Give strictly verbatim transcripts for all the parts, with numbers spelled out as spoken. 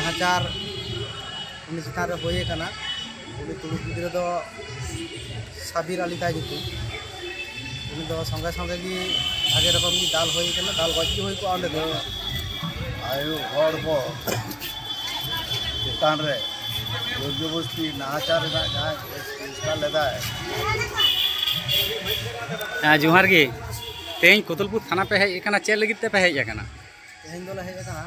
ᱱᱟᱦᱟᱪᱟᱨ ᱩᱱᱤ ᱪᱮᱛᱟᱱ ᱨᱮ ᱦᱩᱭ ᱟᱠᱟᱱᱟ᱾ ᱩᱱᱤ ᱛᱩᱲᱩᱠ ᱜᱤᱫᱽᱨᱟᱹ ᱫᱚ ᱥᱟᱵᱤᱨ ᱟᱞᱤ ᱛᱟᱭ ᱧᱩᱛᱩᱢ᱾ ᱩᱱᱤ ᱫᱚ ᱥᱚᱸᱜᱮ ᱥᱚᱸᱜᱮ ᱜᱮ ᱵᱷᱟᱜᱮ ᱨᱚᱠᱚᱢ ᱜᱮ ᱫᱟᱞ ᱦᱩᱭ ᱟᱠᱟᱱᱟ, ᱫᱟᱞ ᱜᱚᱡ ᱜᱮ ᱦᱩᱭ ᱠᱚᱜᱼᱟ ᱚᱸᱰᱮ ᱫᱚ᱾ ᱟᱭᱳ ᱦᱚᱲ ᱠᱚ ᱪᱮᱛᱟᱱ ᱨᱮ ᱡᱳᱨ ᱡᱚᱵᱚᱥᱛᱤ ᱱᱟᱦᱟᱪᱟᱨ ᱨᱮᱱᱟᱜ ᱡᱟᱦᱟᱸ ᱪᱮᱥᱴᱟ ᱞᱮᱫᱟᱭ᱾ ᱦᱮᱸ, ᱡᱚᱦᱟᱨ ᱜᱮ᱾ ᱛᱮᱦᱮᱧ ᱠᱩᱛᱩᱞᱯᱩᱨ ᱛᱷᱟᱱᱟ ᱯᱮ ᱦᱮᱡ ᱟᱠᱟᱱᱟ, ᱪᱮᱫ ᱞᱟᱹᱜᱤᱫ ᱛᱮ ᱯᱮ ᱦᱮᱡ ᱟᱠᱟᱱᱟ? ᱛᱮᱦᱮᱧ ᱫᱚᱞᱮ ᱦᱮᱡ ᱟᱠᱟᱱᱟ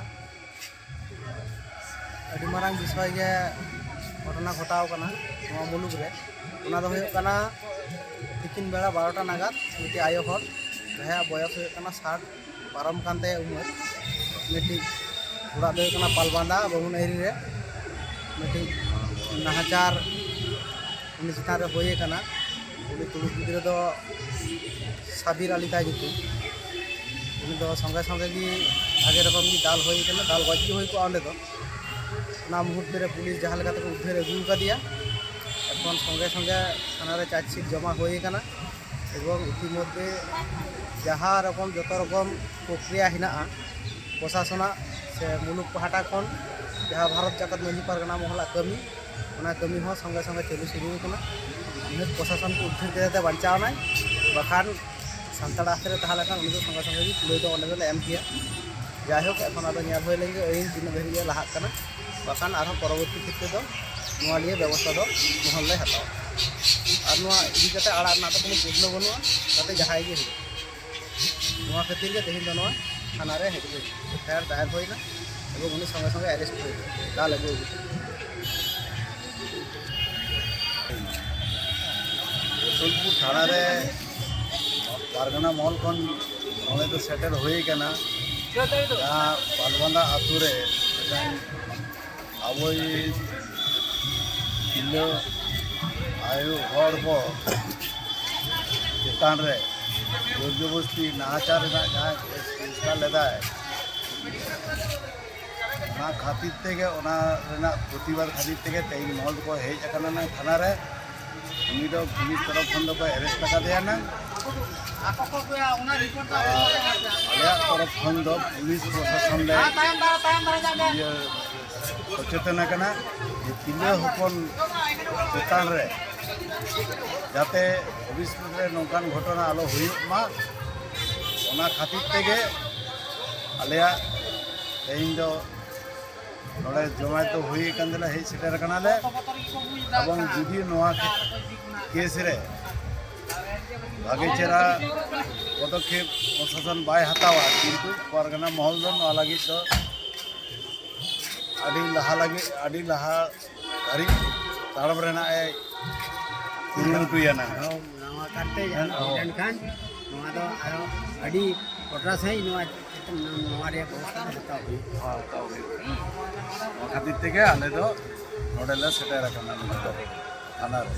ᱟᱹᱰᱤ ᱢᱟᱨᱟᱝ ᱵᱤᱥᱚᱭ ᱜᱮ ᱜᱷᱚᱴᱚᱱᱟ ᱜᱷᱚᱴᱟᱣ ᱟᱠᱟᱱᱟ ᱱᱚᱣᱟ ᱢᱩᱞᱩᱠ ᱨᱮ᱾ ᱚᱱᱟ ᱫᱚ ᱦᱩᱭᱩᱜ ᱠᱟᱱᱟ ᱛᱤᱠᱤᱱ ᱵᱮᱲᱟ ᱵᱟᱨᱚᱴᱟ ᱱᱟᱜᱟᱫ ᱢᱤᱫᱴᱤᱡ ᱟᱭᱳ ᱦᱚᱲ, ᱡᱟᱦᱟᱸᱭᱟᱜ ᱵᱚᱭᱚᱥ ᱦᱩᱭᱩᱜ ᱠᱟᱱᱟ ᱥᱟᱴ ᱯᱟᱨᱚᱢ ᱠᱟᱱ ᱛᱟᱭᱟ ᱩᱢᱮᱨ, ᱢᱤᱫᱴᱤᱡ ᱚᱲᱟᱜ ᱫᱚ ᱦᱩᱭᱩᱜ ᱠᱟᱱᱟ ᱯᱟᱞᱵᱟᱸᱫᱟ ᱵᱟᱢᱩᱱ ᱮᱨᱤ ᱨᱮ ᱢᱤᱫᱴᱤᱡ ᱱᱟᱦᱟᱪᱟᱨ ᱩᱱᱤ ᱪᱮᱛᱟᱱ ᱨᱮ ᱦᱩᱭ ᱟᱠᱟᱱᱟ᱾ ᱩᱱᱤ ᱛᱩᱲᱩᱠ ᱜᱤᱫᱽᱨᱟᱹ ᱫᱚ ᱥᱟᱵᱤᱨ ᱟᱞᱤ ᱛᱟᱭ ᱧᱩᱛᱩᱢ᱾ ᱩᱱᱤ ᱫᱚ ᱥᱚᱸᱜᱮ ᱥᱚᱸᱜᱮ ᱜᱮ ᱵᱷᱟᱜᱮ ᱨᱚᱠᱚᱢ ᱜᱮ ᱫᱟᱞ ᱦᱩᱭ ᱟᱠᱟᱱᱟ, ᱫᱟᱞ ᱜᱚᱡ ᱜᱮ ᱦᱩᱭ ᱠᱚᱜᱼᱟ ᱚᱸᱰᱮ ᱫᱚ᱾ ᱚᱱᱟ ᱢᱩᱦᱩᱨᱛᱮ ᱨᱮ ᱯᱩᱞᱤᱥ ᱡᱟᱦᱟᱸ ᱞᱮᱠᱟ ᱛᱮᱠᱚ ᱩᱫᱽᱫᱷᱟᱹᱨ ᱟᱹᱜᱩ ᱟᱠᱟᱫᱮᱭᱟ᱾ ᱮᱠᱷᱚᱱ ᱥᱚᱸᱜᱮ ᱥᱚᱸᱜᱮ ᱛᱷᱟᱱᱟ ᱨᱮ ᱪᱟᱨᱡᱽᱥᱤᱴ ᱡᱚᱢᱟ ᱦᱩᱭ ᱟᱠᱟᱱᱟ ᱮᱵᱚᱝ ᱤᱛᱤᱢᱚᱫᱽᱫᱷᱮ ᱡᱟᱦᱟᱸ ᱨᱚᱠᱚᱢ, ᱡᱚᱛᱚ ᱨᱚᱠᱚᱢ ᱯᱨᱚᱠᱨᱤᱭᱟ ᱦᱮᱱᱟᱜᱼᱟ ᱯᱨᱚᱥᱟᱥᱚᱱᱟᱜ ᱥᱮ ᱢᱩᱞᱩᱠ ᱯᱟᱦᱴᱟ ᱠᱷᱚᱱ, ᱡᱟᱦᱟᱸ ᱵᱷᱟᱨᱚᱛ ᱡᱟᱠᱟᱛ ᱢᱟᱹᱡᱷᱤ ᱯᱟᱨᱜᱟᱱᱟ ᱢᱚᱦᱚᱞᱟᱜ ᱠᱟᱹᱢᱤ, ᱚᱱᱟ ᱠᱟᱹᱢᱤ ᱦᱚᱸ ᱥᱚᱸᱜᱮ ᱥᱚᱸᱜᱮ ᱪᱟᱹᱞᱩ ᱥᱩᱨᱩ ᱟᱠᱟᱱᱟ᱾ ᱱᱤᱦᱟᱹᱛ ᱯᱨᱚᱥᱟᱥᱚᱱ ᱠᱚ ᱩᱫᱽᱫᱷᱟᱹᱨ ᱠᱮᱫᱮ ᱛᱮ ᱵᱟᱧᱪᱟᱣ ᱮᱱᱟᱭ, ᱵᱟᱠᱷᱟᱱ ᱥᱟᱱᱛᱟᱲ ᱦᱟᱛ ᱨᱮ ᱛᱟᱦᱮᱸ ᱞᱮᱱᱠᱷᱟᱱ ᱩᱱᱤ ᱫᱚ ᱥᱚᱸᱜᱮ ᱥᱚᱸᱜᱮ ᱜᱮ ᱠᱩᱲᱟᱹᱭ ᱫᱚ ᱚᱸᱰᱮ ᱫᱚᱞᱮ ᱮᱢ ᱠᱮᱭᱟ᱾ ᱡᱟᱭᱦᱳᱠ, ᱮᱠᱷᱚᱱ ᱟᱫᱚ ᱧᱮᱞ ᱦᱩᱭ ᱞᱮᱱ ᱜᱮ ᱟᱹᱭᱤᱱ ᱛᱤᱱᱟᱹᱜ ᱫᱷᱟᱹᱵᱤᱡ ᱮ ᱞᱟᱦᱟᱜ ᱠᱟᱱᱟ, ᱵᱟᱠᱷᱟᱱ ᱟᱨᱦᱚᱸ ᱯᱚᱨᱚᱵᱚᱨᱛᱤ ᱠᱷᱮᱛᱨᱮ ᱫᱚ ᱱᱚᱣᱟ ᱱᱤᱭᱟᱹ ᱵᱮᱵᱚᱥᱛᱷᱟ ᱫᱚ ᱢᱚᱦᱚᱞ ᱞᱮ ᱦᱟᱛᱟᱣᱟ᱾ ᱟᱨ ᱱᱚᱣᱟ ᱤᱫᱤ ᱠᱟᱛᱮ ᱟᱲᱟᱜ ᱨᱮᱱᱟᱜ ᱫᱚ ᱠᱳᱱᱳ ᱯᱨᱚᱥᱱᱚ ᱵᱟᱹᱱᱩᱜᱼᱟ, ᱡᱟᱛᱮ ᱡᱟᱦᱟᱸᱭ ᱜᱮ ᱦᱩᱭᱩᱜ᱾ ᱱᱚᱣᱟ ᱠᱷᱟᱹᱛᱤᱨ ᱜᱮ ᱛᱮᱦᱮᱧ ᱫᱚ ᱱᱚᱣᱟ ᱛᱷᱟᱱᱟ ᱨᱮ ᱦᱮᱡ ᱦᱩᱭ ᱮᱱᱟ, ᱮᱯᱷ ᱟᱭ ᱟᱨ ᱫᱟᱭᱮᱨ ᱦᱩᱭ ᱮᱱᱟ ᱮᱵᱚᱝ ᱩᱱᱤ ᱥᱚᱸᱜᱮ ᱥᱚᱸᱜᱮ ᱮᱨᱮᱥᱴ ᱦᱩᱭ ᱮᱱᱟ ᱫᱟᱞ ᱟᱹᱜᱩ ᱟᱹᱜᱩ ᱛᱮ᱾ ᱨᱚᱥᱩᱞᱯᱩᱨ ᱛᱷᱟᱱᱟ ᱨᱮ ᱯᱟᱨᱜᱟᱱᱟ ᱢᱚᱦᱚᱞ ᱠᱷᱚᱱ ᱱᱚᱰᱮ ᱫᱚ ᱥᱮᱴᱮᱨ ᱦᱩᱭ ᱟᱠᱟᱱᱟ, ᱡᱟᱦᱟᱸ ᱯᱟᱞᱵᱟᱸᱫᱟ ᱟᱹᱛᱩ ᱨᱮ ᱢᱤᱫᱴᱟᱝ ᱟᱵᱚᱭᱤᱡ ᱛᱤᱨᱞᱟᱹ ᱟᱭᱳ ᱦᱚᱲ ᱠᱚ ᱪᱮᱛᱟᱱ ᱨᱮ ᱡᱳᱨ ᱡᱚᱵᱚᱥᱛᱤ ᱱᱟᱦᱟᱪᱟᱨ ᱨᱮᱱᱟᱜ ᱡᱟᱦᱟᱸ ᱪᱮᱥᱴᱟ ᱞᱮᱫᱟᱭ, ᱚᱱᱟ ᱠᱷᱟᱹᱛᱤᱨ ᱛᱮᱜᱮ, ᱚᱱᱟ ᱨᱮᱱᱟᱜ ᱯᱨᱚᱛᱤᱵᱟᱫ ᱠᱷᱟᱹᱛᱤᱨ ᱛᱮᱜᱮ ᱛᱮᱦᱮᱧ ᱢᱚᱦᱚᱞ ᱫᱚᱠᱚ ᱦᱮᱡ ᱟᱠᱟᱱᱟ ᱱᱚᱣᱟ ᱛᱷᱟᱱᱟ ᱨᱮ᱾ ᱩᱱᱤ ᱫᱚ ᱯᱩᱞᱤᱥ ᱛᱚᱨᱚᱯ ᱠᱷᱚᱱ ᱫᱚᱠᱚ ᱮᱨᱮᱥᱴ ᱟᱠᱟᱫᱮᱭᱟ ᱱᱟᱝ᱾ ᱟᱨ ᱟᱞᱮᱭᱟᱜ ᱛᱚᱨᱚᱯ ᱠᱷᱚᱱ ᱫᱚ ᱯᱩᱞᱤᱥ ᱯᱨᱚᱥᱟᱥᱚᱱ ᱞᱮ ᱤᱭᱟᱹ ᱥᱚᱪᱮᱛᱚᱱ ᱟᱠᱟᱱᱟ ᱡᱮ ᱛᱤᱨᱞᱟᱹ ᱦᱚᱯᱚᱱ ᱪᱮᱛᱟᱱ ᱨᱮ ᱡᱟᱛᱮ ᱵᱷᱚᱵᱤᱥᱥᱚᱛ ᱨᱮ ᱱᱚᱝᱠᱟᱱ ᱜᱷᱚᱴᱚᱱᱟ ᱟᱞᱚ ᱦᱩᱭᱩᱜ ᱢᱟ, ᱚᱱᱟ ᱠᱷᱟᱹᱛᱤᱨ ᱛᱮᱜᱮ ᱟᱞᱮᱭᱟᱜ ᱛᱮᱦᱮᱧ ᱫᱚ ᱱᱚᱰᱮ ᱡᱚᱢᱟᱭ ᱫᱚ ᱦᱩᱭ ᱟᱠᱟᱱ ᱛᱟᱞᱮ, ᱦᱮᱡ ᱥᱮᱴᱮᱨ ᱟᱠᱟᱱᱟᱞᱮ᱾ ᱮᱵᱚᱝ ᱡᱩᱫᱤ ᱱᱚᱣᱟ ᱠᱮᱥ ᱨᱮ ᱵᱷᱟᱜᱮ ᱪᱮᱦᱨᱟ ᱯᱚᱫᱚᱠᱷᱮᱯ ᱯᱨᱚᱥᱟᱥᱚᱱ ᱵᱟᱭ ᱦᱟᱛᱟᱣᱟ, ᱠᱤᱱᱛᱩ ᱯᱟᱨᱜᱟᱱᱟ ᱢᱚᱦᱚᱞ ᱫᱚ ᱱᱚᱣᱟ ᱞᱟᱹᱜᱤᱫ ᱫᱚ ᱟᱹᱰᱤ ᱞᱟᱦᱟ ᱞᱟᱹᱜᱤᱫ, ᱟᱹᱰᱤ ᱞᱟᱦᱟ ᱫᱷᱟᱹᱨᱤᱡ ᱛᱟᱲᱟᱢ ᱨᱮᱱᱟᱜ ᱮ ᱠᱩᱨᱩᱢᱩᱴᱩᱭᱟ ᱱᱟᱦᱟᱜ᱾ ᱟᱨᱚ ᱱᱟᱣᱟ ᱠᱟᱨᱛᱮ ᱡᱟᱦᱟᱸ ᱦᱩᱭ ᱞᱮᱱᱠᱷᱟᱱ ᱱᱚᱣᱟ ᱫᱚ ᱟᱨᱚ ᱟᱹᱰᱤ ᱠᱚᱴᱨᱟ ᱥᱟᱺᱦᱤᱡ ᱱᱚᱣᱟ, ᱱᱚᱣᱟ ᱨᱮᱭᱟᱜ ᱵᱮᱵᱚᱥᱛᱷᱟ ᱫᱚ ᱦᱟᱛᱟᱣ ᱦᱩᱭᱩᱜᱼᱟ᱾ ᱦᱟᱛᱟᱣ ᱦᱩᱭᱩᱜ ᱠᱟᱱᱟ᱾ ᱱᱚᱣᱟ ᱠᱷᱟᱹᱛᱤᱨ ᱛᱮᱜᱮ ᱟᱞᱮ ᱫᱚ ᱱᱚᱰᱮ ᱞᱮ ᱥᱮᱴᱮᱨ ᱟᱠᱟᱱᱟ ᱱᱤᱛᱚᱜ ᱫᱚ ᱛᱷᱟᱱᱟ ᱨᱮ᱾